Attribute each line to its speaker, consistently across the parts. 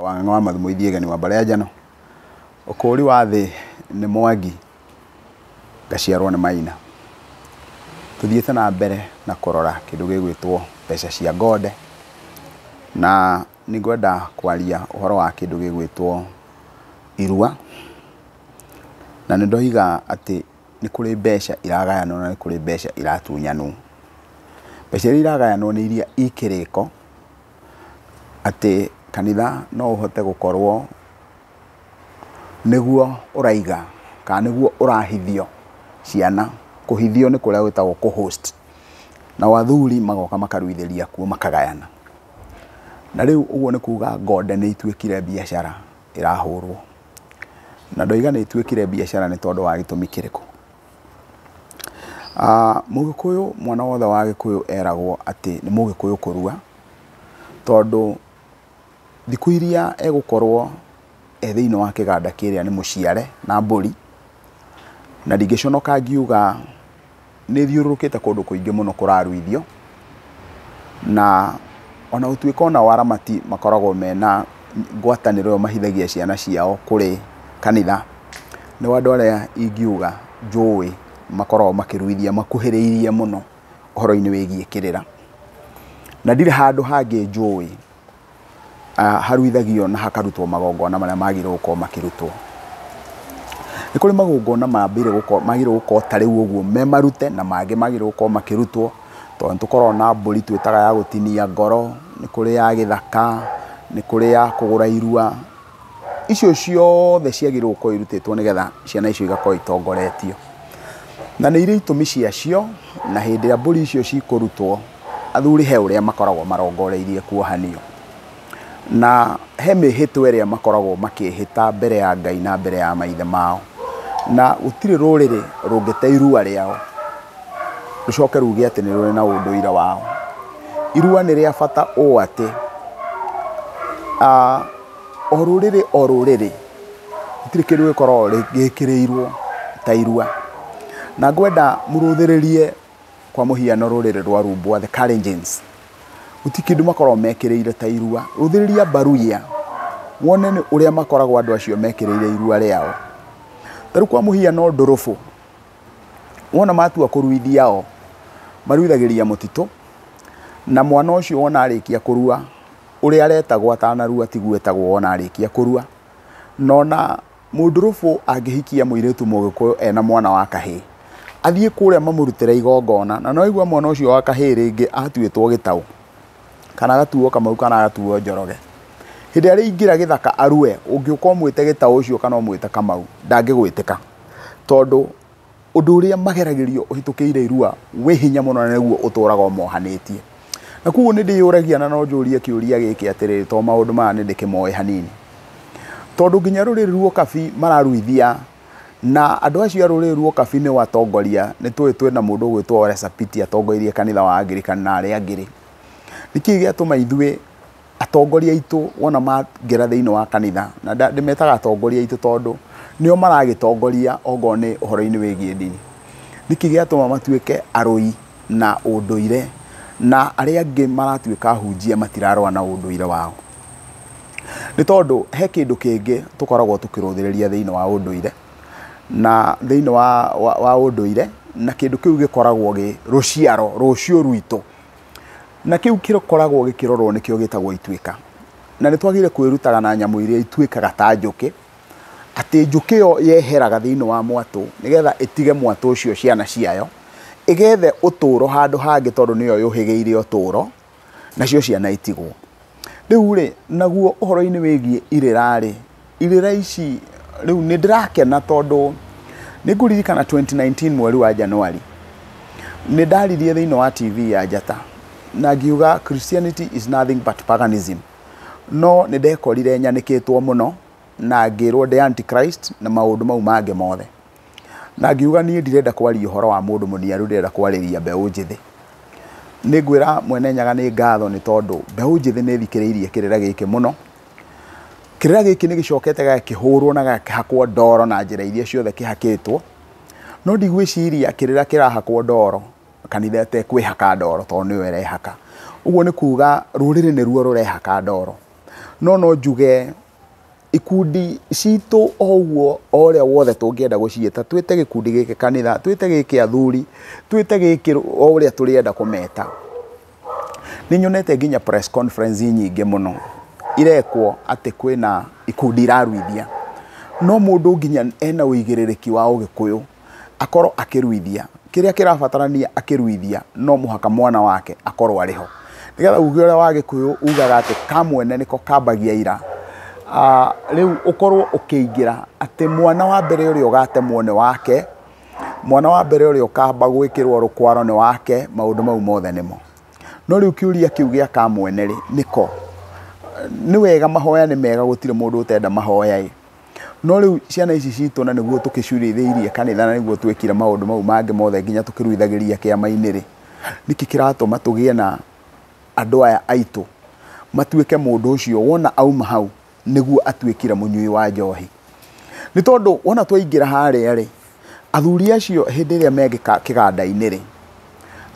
Speaker 1: Wang'ang'a wa Mathumo ithiĩ wa mbarĩ ya Njano. Ũkũũri wa thĩ nĩ Mwangi, ngaciarwo nĩ Maina. Tũthiĩte na mbere na kũrora kĩndũ gĩgwĩtwo mbeca cia ngonde, na nĩngwenda kwaria ũhoro wa kĩndũ gĩgwĩtwo irua, na nĩ ndoiga atĩ nĩ kũrĩ mbeca iragayanwo na nĩ kũrĩ mbeca iratunyanwo. Mbeca iria iragayanwo nĩ iria i kĩrĩko, atĩ kanitha no ũhote gũkorwo nĩguo ũraiga kana nĩguo ũrahithio ciana. Kũhithio nĩ kũrĩa gwĩtagwo kũ host. Nao athuri magoka makaruithĩria kuo makagayana. Na rĩu ũguo nĩ kuga ngonde nĩ ituĩkire biacara ĩrahũrwo. Na ndoiga nĩ ituĩkire biacara nĩ tondũ wa gĩtũmi kĩrĩkũ? Mũgĩkũyũ, mwana wothe wa Gĩkũyũ eragwo atĩ nĩ mũgĩkũyũ kũrua, tondũ thikũ iria egũkorwo e thĩinĩ wa kĩganda kĩrĩa nĩ mũciare na mbũri, na ndingĩconoka ngiuga nĩ thiũrũrũkĩte kũndũ kũingĩ mũno kũraruithio, na ona gũtuĩka onao aramati makoragwo mena ngwatanĩro ĩyo mahithagia ciana ciao kũrĩ kanitha, nĩ andũ arĩa ingiuga njũĩ makoragwo makĩruithia makuhĩrĩirie mũno ũhoro-inĩ wĩgiĩ kĩrĩra. Na ndirĩ handũ hangĩ njũĩ haruithagio na hakarutwo magongona marĩa magĩrĩirwo gũkorwo makĩrutwo. Nĩ kũrĩ magongona mambire gũkorwo magĩrĩirwo gũkorwo ta rĩu ũguo me marute na mangĩ magĩrĩirwo gũkorwo makĩrutwo, tondũ nĩ tũkoragwo na mbũri twĩtaga ya gũtinia ngoro, nĩ kũrĩ ya gĩthaka, nĩ kũrĩ ya kũgũra irua. Icio ciothe ciagĩrĩirwo gũkorwo irutĩtwo nĩgetha ciana icio igakorwo itongoretio. Na nĩ irĩ itũmi ciacio, na hĩndĩ ĩrĩa mbũri icio cikũrutwo, athuri he ũrĩa makoragwo marongoreirie kuohanio. Na he mĩhĩtwa ĩrĩa makoragwo makĩhĩta mbere ya Ngai na mbere ya maithe mao. Na gũtirĩ rũrĩrĩ rũngĩte irua rĩao rũcoke ruge atĩ nĩ rũrĩ na ũndũire wao. Irua nĩ rĩa bata ũũ atĩ o rũrĩrĩ o rũrĩrĩ gũtirĩ kĩndũ gĩkoragwo gĩkĩrĩirwo ta irua. Na ngwenda mũrũthĩrĩrie kwa mũhiano rũrĩrĩ rwa Rumbwa, the Kalenjins. Gũtirĩ kĩndũ makoragwo mekĩrĩire ta irua. Rũthĩrĩria Baruya wone nĩ ũrĩa makoragwo andũ acio mekĩrĩire irua rĩao. Ta rĩu kwa mũhiano Ndũrũbũ, wona matua kũruithia o, maruithagĩria mũtitũ, na mwana ũcio wona arĩkia kũrua, ũrĩa aretagwo atanarua tiguo etagwo wona arĩkia kũrua. Na ona mũndũrũbũ angĩhikia mũirĩtu mũgĩkũyũ ena mwana wa kahĩĩ, athiĩ kũrĩa mamũrutĩre igongona, na no aigua mwana ũcio wa kahĩĩ rĩngĩ atuĩtwo gĩtaũ, kana agatuo Kamau kana agatuo Njoroge. Hĩndĩ ĩrĩa arĩingĩra gĩthaka arue, ũngĩũka ũmwĩte gĩtaũ ũcio kana ũmwĩte Kamau, ndangĩgwĩtĩka. Tondũ ũndũ ũrĩa mageragĩrio ũhĩtũkĩire irua wĩ hinya mũno na nĩguo ũtũraga ũmohanĩtie. Na koguo nĩ ndĩyũragia na no njũrie kĩũria gĩkĩ atĩrĩrĩ, tondũ maũndũ maya nĩ ndĩkĩmoĩ hanini. Tondũ nginya rũrĩrĩ rwa Ũkabi mararuithia, na andũ acio a rũrĩrĩ rwa Ũkabi nĩo atongoria, nĩ tũĩ twĩna mũndũ ũgwĩtwo Ole Sapiti atongoreirie kanitha wa Anglican na arĩa angĩ rĩ. Nĩkĩĩ gĩatũma ithuĩ atongoria aitũ wona mangĩra thĩinĩ wa kanitha, na ndĩmetaga atongoria aitũ tondũ nĩo maragĩtongoria ongorwo nĩ ũhoro-inĩ wĩgiĩ ndini. Nĩkĩ gĩatũma matuĩke arũi na ũndũire, na arĩa angĩ maratuĩka ahunjia matirarũa na ũndũire wao? Nĩ tondũ he kĩndũ kĩngĩ tũkoragwo tũkĩrũthĩrĩria thĩinĩ wa ũndũire, na thĩinĩ wa ũndũire, na kĩndũ kĩu gĩkoragwo gĩ rũciaro, rũciũ rwitũ. Na kĩu kĩkoragwo gĩkĩrorwo nĩkĩo gĩtagwo ituĩka. Na nĩ twagĩrĩire kwĩrutaga na nyamũ iria ituĩkaga ta njũkĩ, atĩ njũkĩ ĩyo yeheraga thĩinĩ wa mwatũ nĩgetha ĩtige mwatũ ũcio ciana ciayo, ĩgethe ũtũro handũ hangĩ tondũ nĩyo yũhĩgĩire ũtũro, nacio ciana itigwo. Rĩu rĩ, naguo ũhoro-inĩ wĩgiĩ irĩra rĩ, irĩra ici rĩu nĩ ndĩrakena tondũ nĩ ngũririkana 2019 mweri wa Januari, nĩ ndaririe thĩinĩ wa TV ya Njata na ngiuga Christianity is nothing but paganism. No nĩ ndekorire nyanĩkĩtwo mũno na ngĩrwo ndĩ antichrist na maũndũ mau mangĩ mothe. Na ngiuga niĩ ndirenda kwaria ũhoro wa mũndũ mũniaru, ndĩrenda kwarĩria mbeũ njĩthĩ. Nĩ ngwĩra Mwene Nyaga nĩ ngatho nĩ tondũ mbeũ njĩthĩ nĩ ĩthikĩrĩirie kĩrĩra gĩkĩ mũno. Kĩrĩra gĩkĩ nĩ gĩcokete gagakĩhũrwo na gagakĩhakwo ndoro na njĩra iria ciothe kĩhakĩtwo. No ndigwĩciria kĩrĩra kĩrahakwo ndoro kanitha ĩtekwĩhaka ndoro tondũ nĩyo ĩrehaka. Ũguo nĩ kuga rũrĩrĩ nĩruo rũrehaka ndoro. No no njuge ikundi citũ o ũguo o ũrĩa wothe tũngĩenda gũciĩta, twĩte gĩkundi gĩkĩ kanitha, twĩte gĩkĩ athuri, twĩte gĩkĩ o ũrĩa tũrĩenda kũmeta. Nĩ nyonete nginya press conference nyingĩ mũno irekwo atĩ kwĩna ikundi iraruithia, no mũndũ nginya ena ũigĩrĩrĩki wa ũgĩkũyũ akorwo akĩruithia kĩrĩa kĩrabatarania akĩruithia, no mũhaka mwana wake akorwo arĩ ho, nĩgetha uge ũrĩa wa gĩkũyũ ugaga atĩ kamwene nĩko kambagia ira. Rĩu ũkorwo ũkĩingĩra atĩ mwana wa mbere ũrĩa ũgatemwo nĩ wake, mwana wa mbere ũrĩa ũkamba gwĩkĩrwo rũkwaro nĩ wake, maũndũ mau mothe nĩmo. No rĩu kĩũria kĩu gĩa kamwene rĩ, nĩko nĩ wega, mahoya nĩ mega, gũtirĩ mũndũ ũtenda mahoya ĩ. No rĩu ciana ici citũ na nĩguo tũkĩcurithĩirie kanitha na nĩguo twĩkire maũndũ mau mangĩ mothe nginya tũkĩruithagĩria kĩama-inĩ rĩ, nĩkĩ kĩratũma tũgĩe na andũ aya aitũ matuĩke mũndũ ũcio wona auma hau nĩguo atuĩkire mũnyui wa njohi? Nĩ tondũ wona twaingĩra harĩa rĩ, athuri acio hĩndĩ ĩrĩa me kĩganda-inĩ rĩ,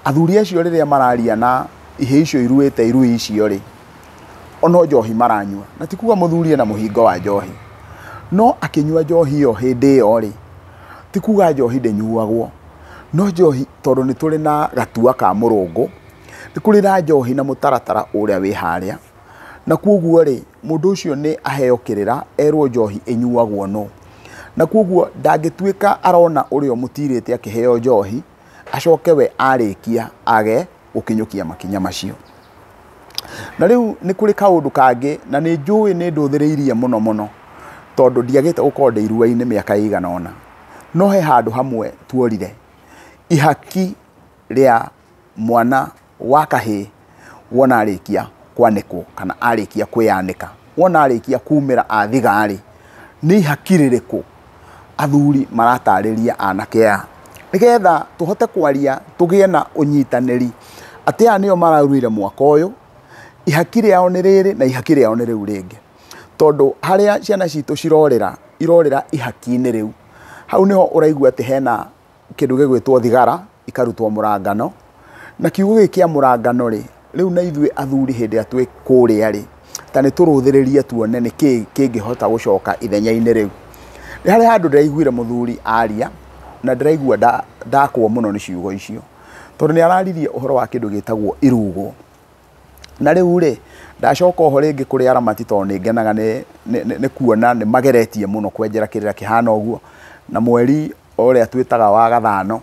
Speaker 1: athuri acio rĩrĩa mararia na ihĩ icio iruĩte irui icio rĩ, ono njohi maranyua. Na ti kuga mũthuri ena mũhingo wa njohi, no akĩnyua njohi ĩyo hĩndĩ ĩyo rĩ, ti kuga njohi ndĩnyuagwo, no njohi tondũ nĩ tũrĩ na gatua ka mũrũngũ, nĩ kũrĩ na njohi na mũtaratara ũrĩa wĩ harĩa, na koguo rĩ, mũndũ ũcio nĩ aheo kĩrĩra erwo njohi ĩnyuagwo no, na koguo ndangĩtuĩka arona ũrĩa ũmũtirĩte akĩheo njohi acoke we arĩkia age gũkinyũkia makinya macio. Na rĩu nĩ kũrĩ kaũndũ kangĩ, na nĩ njũĩ nĩ ndũthĩrĩirie mũno mũno tondũ ndiagĩte gũkorwo ndĩ irua-inĩ mĩaka ĩigana ũna, no he handũ hamwe tuorire ihaki rĩa mwana wa kahĩĩ wona arĩkia kwanĩkwo kana arĩkia kwĩyanĩka, wona arĩkia kumĩra athiga-rĩ, nĩ ihaki rĩrĩkũ athuri maratarĩria anake aya nĩgetha tũhote kwaria tũgĩe na ũnyitanĩri atĩ aya nĩo mararuire mwaka ũyũ, ihaki rĩao nĩ rĩrĩ na ihaki rĩao nĩ rĩu rĩngĩ. Tondũ harĩa ciana citũ cirorĩra, irorĩra ihaki-inĩ rĩu, hau nĩho ũraigua atĩ hena kĩndũ gĩgwĩtwo thigara ikarutwo mũrangano, na kiugo gĩkĩ kĩa mũrangano rĩ, rĩu na ithuĩ athuri hĩndĩ ĩrĩa twĩ kũrĩa rĩ, ta nĩ tũrũthĩrĩrie tuone nĩkĩ kĩngĩhota gũcoka ithenya-inĩ rĩu. Nĩ harĩ handũ ndĩraiguire mũthuri aria na ndĩraigua ndakwo mũno nĩ ciugo icio, tondũ nĩ araririe ũhoro wa kĩndũ gĩtagwo irugo. Na rĩu rĩ, ndacoka oho rĩngĩ kũrĩ aramati tondũ nĩ ngenaga nĩ kuona nĩ mageretie mũno kwenjera kĩrĩra kĩhana ũguo, na mweri ũrĩa twĩtaga wa gathano,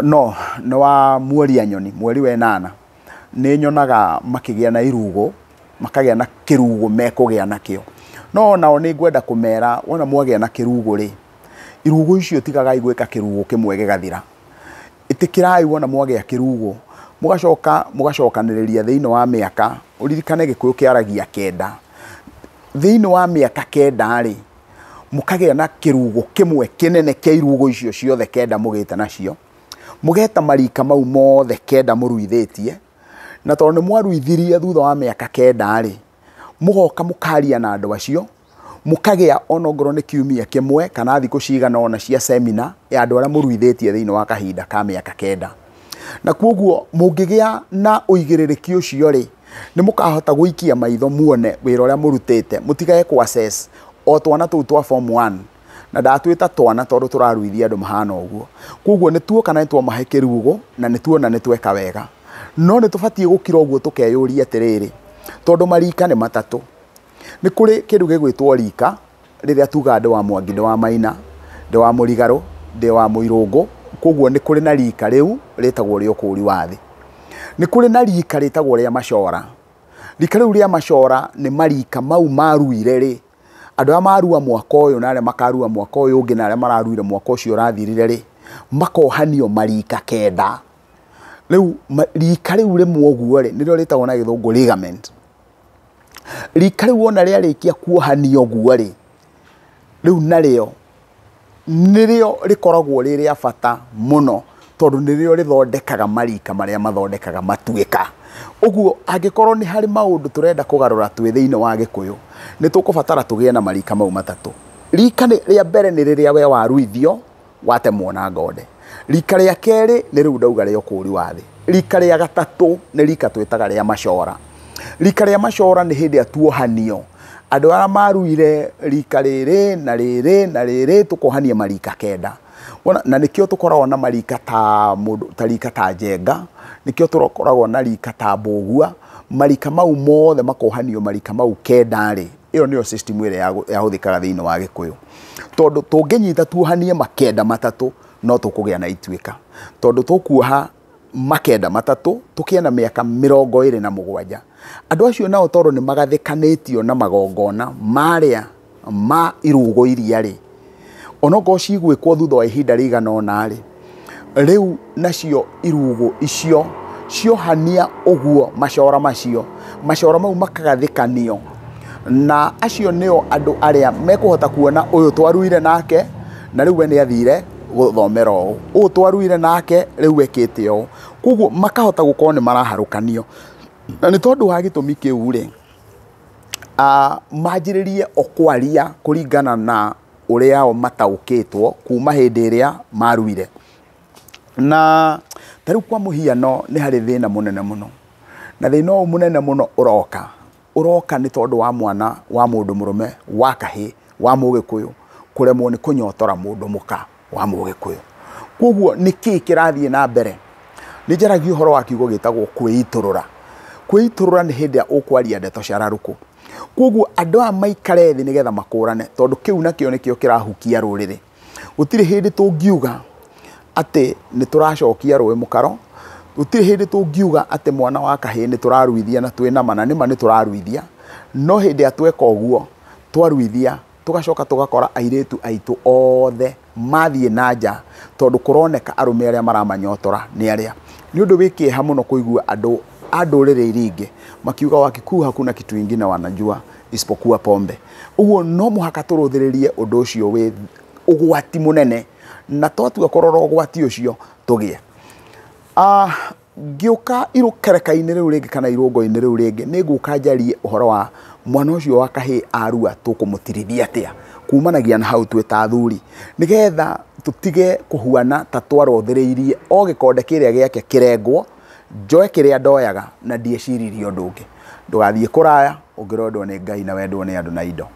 Speaker 1: no nĩ wa mweri anyoni, mweri wa ĩnana, nĩ nyonaga makĩgĩa na irugo, makagĩa na kĩrugo mekũgĩa nakĩo. No nao nĩ ngwenda kũmera wona mwagĩa na kĩrugo rĩ, irugo icio tigagai gwĩka kĩrugo kĩmwe gĩgathira. Ĩtĩkĩrai wona mwagĩa kĩrugo, mũgacoka mũgacokanĩrĩria thĩinĩ wa mĩaka, ũririkane gĩkũyũ kĩaragia kenda. Thĩinĩ wa mĩaka kenda rĩ, mũkagĩa na kĩrugo kĩmwe kĩnene kĩa irugo icio ciothe kenda mũgĩte nacio, mũgeta marika mau mothe kenda mũruithĩtie, na tondũ nĩ mwaruithirie thutha wa mĩaka kenda rĩ, mũgoka mũkaria na andũ acio, mũkagĩa ona ongorwo nĩ kiumia kĩmwe kana thikũ cigana ũna cia semina ya andũ arĩa mũruithĩtie thĩinĩ wa kahinda ka mĩaka kenda. Na koguo mũngĩgĩa na ũigĩrĩrĩki ũcio rĩ, nĩ mũkahota gũikia maitho muone wĩra ũrĩa mũrutĩte, mũtigage kũ assess o twana tũu twa form 1, na ndatwĩta twana tondũ tũraruithia andũ mahana ũguo. Koguo nĩ tuoka na nĩ twamahe kĩrugo na nĩ tuona nĩ tweka wega, no nĩ tũbatiĩ gũkira ũguo tũkeyũria atĩrĩrĩ, tondũ marika nĩ matatũ. Nĩ kũrĩ kĩndũ gĩgwĩtwo rika, rĩrĩa tugaga ndĩ wa Mwangi, ndĩ wa Maina, ndĩ wa Mũrigarũ, ndĩ wa Mũirũngũ. Koguo nĩ kũrĩ na rika rĩu rĩtagwo rĩa ũkũũri wa thĩ. Nĩ kũrĩ na rika rĩtagwo rĩa macora. Rika rĩu rĩa macora nĩ marika mau maruire rĩ, andũ arĩa marua mwaka ũyũ na arĩa makarua mwaka ũyũ ũngĩ na arĩa mararuire mwaka ũcio ũrathirire rĩ, makohanio marika kenda. Rĩu rika rĩu rĩmwe ũguo rĩ, nĩrĩo rĩtagwo na gĩthũngũ ligament. Rika rĩu wona rĩarĩkia kuohanio ũguo rĩ, rĩu narĩo nĩrĩo rĩkoragwo rĩ rĩa bata mũno, tondũ nĩrĩo rĩthondekaga marika marĩa mathondekaga matuĩka. Ũguo angĩkorwo nĩ harĩ maũndũ tũrenda kũgarũra twĩ thĩinĩ wa gĩkũyũ, nĩ tũkũbatara tũgĩe na marika mau matatũ. Rika rĩa mbere nĩ rĩrĩa we waruithio watemwo na ngonde. Rika rĩa kerĩ nĩ rĩu ndauga rĩa ũkũũri wa thĩ. Rika rĩa gatatũ nĩ rika twĩtaga rĩa macora. Rika rĩa macora nĩ hĩndĩ ĩrĩa tuohanio andũ arĩa maruire rika rĩrĩ na rĩrĩ na rĩrĩ, tũkohania marika 9. Wona, na nĩkĩo tũkoragwo na marika ta mũndũ ta rika ta Njenga, nĩkĩo tũkoragwo na rika ta Mbũgua. Marika mau mothe makohanio marika mau 9 rĩ, ĩyo nĩyo system ĩrĩa yahũthĩkaga thĩinĩ wa Gĩkũyũ. Tondũ tũngĩnyita tuohanie makenda 3 no tũkũgĩa na ituĩka, tondũ tũkuoha makenda 3 tũkĩe na mĩaka 27. Andũ acio nao tondũ nĩ magathĩkanĩtio na magongona marĩa ma irugo iria rĩ, onokorwo cigwĩkwo thutha wa ihinda rĩigana ũna rĩ, rĩu nacio irugo icio ciohania ũguo macora macio, macora mau makagathĩkanio, na acio nĩo andũ arĩa mekũhota kuona ũyũ twaruire nake na rĩu we nĩ athire gũthomera ũũ, ũyũ twaruire nake rĩu ekĩte ũũ. Koguo makahota gũkorwo nĩ maraharũkanio. Na nĩ tondũ wa gĩtũmi kĩu rĩ, manjĩrĩrie o kwaria kũringana na ũrĩa o mataũkĩtwo kuma hĩndĩ ĩrĩa maruire. Na ta rĩu kwa mũhiano nĩ harĩ thĩna mũnene mũno, na thĩna ũyũ mũnene mũno ũroka nĩ tondũ wa mwana wa mũndũ mũrũme wa kahĩĩ wa Mũgĩkũyũ kũremwo nĩ kũnyotora mũndũ mũka wa Mũgĩkũyũ. Koguo nĩkĩĩ kĩrathiĩ na mbere? Nĩ njaragia ũhoro wa kiugo gĩtagwo kwĩitũrũra. Kwĩitũrũra nĩ hĩndĩ ĩrĩa ũkwaria ndeto cia rarũkũ. Koguo andũ aya maikare thĩ nĩgetha makũrane, tondũ kĩu nakĩo nĩkĩo kĩrahukia rũrĩrĩ. Gũtirĩ hĩndĩ tũngiuga atĩ nĩ tũracokia rũĩ mũkaro, gũtirĩ hĩndĩ tũngiuga atĩ mwana wa kahĩĩ nĩ tũraruithia na twĩna ma, na nĩma nĩ tũraruithia, no hĩndĩ ĩrĩa tweka ũguo twaruithia tũgacoka tũgakora airĩtu aitũ othe mathiĩ na nja, tondũ kũroneka arũme arĩa maramanyotora nĩ arĩa. Nĩ ũndũ wĩ kĩeha mũno kũigua andũ a ndũrĩrĩ iria ingĩ makiuga Wakikuyu hakuna kitu ingine wanajua isipokuwa pombe. Ũguo no mũhaka tũrũthĩrĩrie ũndũ ũcio wĩ ũgwati mũnene, na twatua kũrora ũgwati ũcio tũgĩe. Ngĩũka irũkereka-inĩ rĩu rĩngĩ kana irũngo-inĩ rĩu rĩngĩ, nĩ ngũka njarie ũhoro wa mwana ũcio wa kahĩĩ arua tũkũmũtirithia atĩa kumanagia na hau twĩ ta athuri, nĩgetha tũtige kũhuana ta twarothĩrĩirie o gĩkonde kĩrĩa gĩake kĩrengwo, njoe kĩrĩa ndoyaga na ndieciririe ũndũ ũngĩ. Ndũgathiĩ kũraya ũngĩrendwo nĩ Ngai na wendwo nĩ andũ na indo.